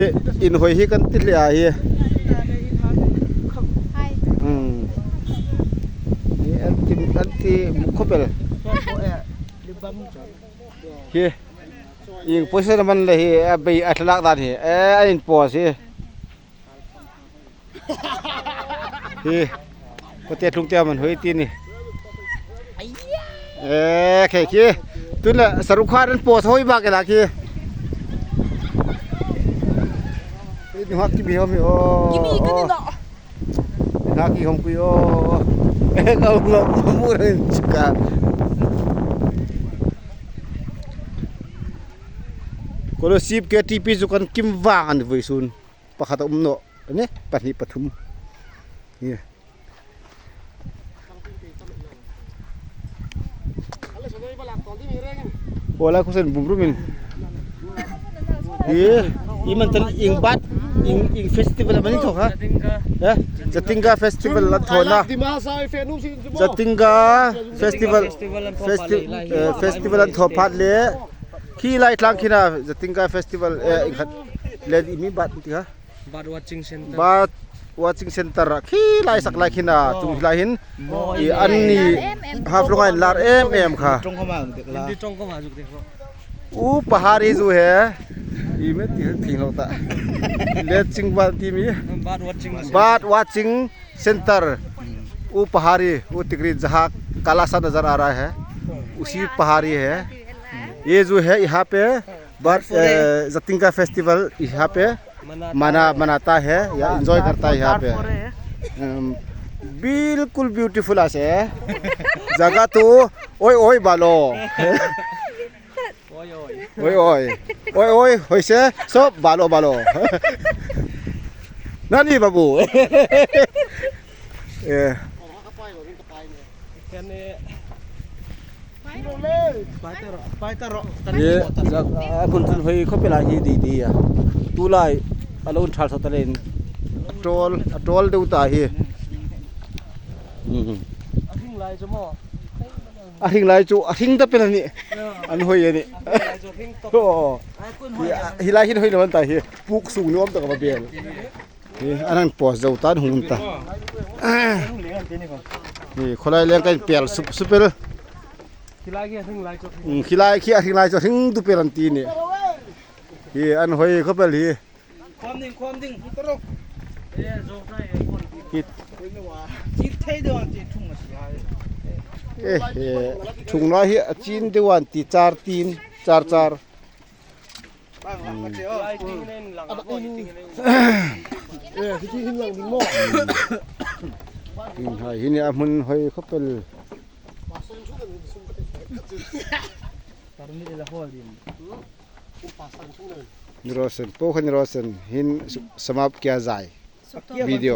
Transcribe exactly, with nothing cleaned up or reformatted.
Inhoi hi kan ti hle a hi. Hmm. Hi an ti, an ti khawp el. Hi. Ieng position am a ni le hi, a bei a thlak dan hi. Eh, a inpost hi. Hi. Ko te tlung te man hoi ti ni. Eh, khei khi. Tun la saru kha ran post hoi bak la khi. Ni hak ki bi hom hi o. Ki bi ka ni no. Ni hak ki hom kui o. Ka um lo mu ren chuka. Kolasib K T P chu kan kim vang an voi sun. Pakhat a um naw, a ni, pahni pathum. Hi. Ola kusen bum rumin. Hi, i man tan ieng bat, ieng, ieng festival am a ni thaw kha. Eh, Jatinga festival la thaw na. Jatinga festival, festi-, eh, festival an thaw phat le. Khi lai tlang khina Jatinga festival, eh, ieng khat le i mi bat ti kha. Bird watching center. Bird watching center a khi lai sak lai khina, chung lai hin. I an ni Haflong a inlar em em kha. Hindi tong khawm a zuk dek lo. U pahari zu he. I met ti thing lo ta. Let ching ban ti mi. Bird watching. Bird watching center. U pahari, u tikri jaha kala sa nazar aa raha hai. Usi pahari hai. Ye zu hai yahan pe. But, अ, जतिंगा फेस्टिवल यहाँ पे मना, मनाता है या एंजॉय करता है यहाँ पे। अम, बिल्कुल ब्यूटीफुल আছে। जगह तो ओय ओय बालो। ओय ओय। ओय ओय। ओय ओय, होइसे सब बालो बालो। नानी बाबू। ए। Ye, za-, a hmun chun hoi khawp el a hi di di a. Tulai, a lo inthal sawt a len. A tawl, a tawl deu ta hi. Mhm. A hring lai chu, a hring ta pel a nih. An hoi a nih. Aw. Hi, hi lai hin hoi lo an ta hi. Puk sung nuom tak a va bel. Hi, an hang post zo tan hung ta. Hi, khawlai leng kan pel sup sup el. Hmm, khilai khi a hring lai chu hring dup el an ti ni. Hi, an hoi khawp el hi. Khawm ding, khawm ding. Hi. Thei deu an ti thung a si hai. Eh, eh, thung lai hi a chin deu an ti char tin, char char. Hin hai, hin a hmun hoi khawp el. Ni ro sen, po khan ni ro sen, hin su-, samap kiya zai. Video.